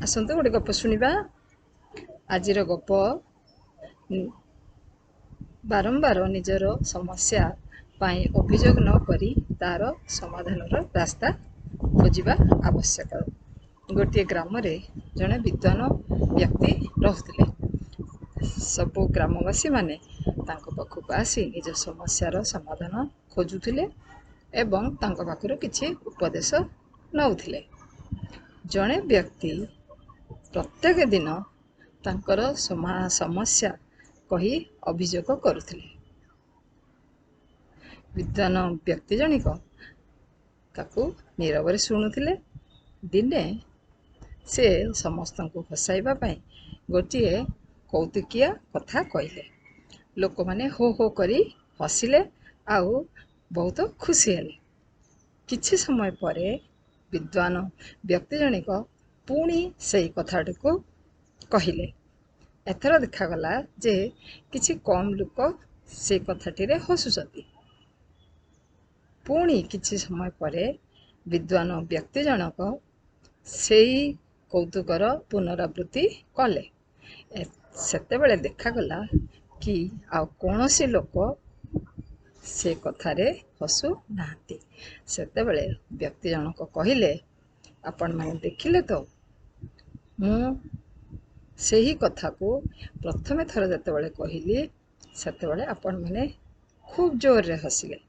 ଆସନ୍ତୁ ଗୋଟେ ଗପ ଶୁଣିବା। ଆଜିର ଗପ, ବାରମ୍ବାର ନିଜର ସମସ୍ୟା ପାଇଁ ଅଭିଯୋଗ ନ କରି ତାର ସମାଧାନର ରାସ୍ତା ଖୋଜିବା ଆବଶ୍ୟକ। ଗୋଟିଏ ଗ୍ରାମରେ ଜଣେ ବିଦ୍ୱାନ ବ୍ୟକ୍ତି ରହୁଥିଲେ। ସବୁ ଗ୍ରାମବାସୀମାନେ ତାଙ୍କ ପାଖକୁ ଆସି ନିଜ ସମସ୍ୟାର ସମାଧାନ ଖୋଜୁଥିଲେ ଏବଂ ତାଙ୍କ ପାଖରୁ କିଛି ଉପଦେଶ ନେଉଥିଲେ। ଜଣେ ବ୍ୟକ୍ତି ପ୍ରତ୍ୟେକ ଦିନ ତାଙ୍କର ସମସ୍ୟା କହି ଅଭିଯୋଗ କରୁଥିଲେ। ବିଦ୍ୱାନ ବ୍ୟକ୍ତି ଜଣିକ ତାକୁ ନୀରବରେ ଶୁଣୁଥିଲେ। ଦିନେ ସେ ସମସ୍ତଙ୍କୁ ହସାଇବା ପାଇଁ ଗୋଟିଏ କୌତୁକିଆ କଥା କହିଲେ। ଲୋକମାନେ ହୋ ହୋ କରି ହସିଲେ ଆଉ ବହୁତ ଖୁସି ହେଲେ। କିଛି ସମୟ ପରେ ବିଦ୍ୱାନ ବ୍ୟକ୍ତି ଜଣିକ ପୁଣି ସେଇ କଥାଟିକୁ କହିଲେ। ଏଥର ଦେଖାଗଲା ଯେ କିଛି କମ୍ ଲୋକ ସେ କଥାଟିରେ ହସୁଛନ୍ତି। ପୁଣି କିଛି ସମୟ ପରେ ବିଦ୍ୱାନ ବ୍ୟକ୍ତି ଜଣକ ସେଇ କୌତୁକର ପୁନରାବୃତ୍ତି କଲେ। ସେତେବେଳେ ଦେଖାଗଲା କି ଆଉ କୌଣସି ଲୋକ ସେ କଥାରେ ହସୁ ନାହାନ୍ତି। ସେତେବେଳେ ବ୍ୟକ୍ତି ଜଣକ କହିଲେ, ଆପଣମାନେ ଦେଖିଲେ ତ, ମୁଁ ସେହି କଥାକୁ ପ୍ରଥମେ ଥର ଯେତେବେଳେ କହିଲି ସେତେବେଳେ ଆପଣମାନେ ଖୁବ୍ ଜୋରରେ ହସିଲେ।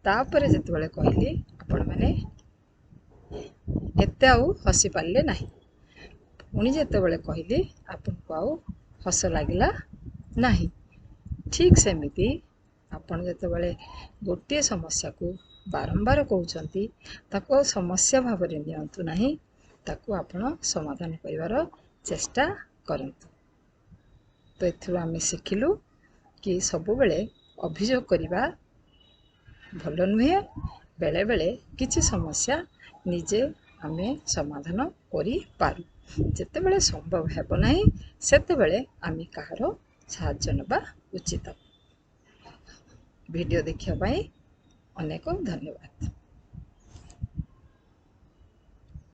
ତାପରେ ଯେତେବେଳେ କହିଲି ଆପଣମାନେ ଏତେ ଆଉ ହସି ପାରିଲେ ନାହିଁ। ପୁଣି ଯେତେବେଳେ କହିଲି ଆପଣଙ୍କୁ ଆଉ ହସ ଲାଗିଲା ନାହିଁ। ଠିକ୍ ସେମିତି ଆପଣ ଯେତେବେଳେ ଗୋଟିଏ ସମସ୍ୟାକୁ ବାରମ୍ବାର କହୁଛନ୍ତି, ତାକୁ ଆଉ ସମସ୍ୟା ଭାବରେ ନିଅନ୍ତୁ ନାହିଁ, ତାକୁ ଆପଣ ସମାଧାନ କରିବାର ଚେଷ୍ଟା କରନ୍ତୁ। ତ ଏଥିରୁ ଆମେ ଶିଖିଲୁ କି ସବୁବେଳେ ଅଭିଯୋଗ କରିବା ଭଲ ନୁହେଁ। ବେଳେବେଳେ କିଛି ସମସ୍ୟା ନିଜେ ଆମେ ସମାଧାନ କରିପାରୁ। ଯେତେବେଳେ ସମ୍ଭବ ହେବ ନାହିଁ, ସେତେବେଳେ ଆମେ କାହାର ସାହାଯ୍ୟ ନେବା ଉଚିତ। ଭିଡ଼ିଓ ଦେଖିବା ପାଇଁ ଅନେକ ଧନ୍ୟବାଦ।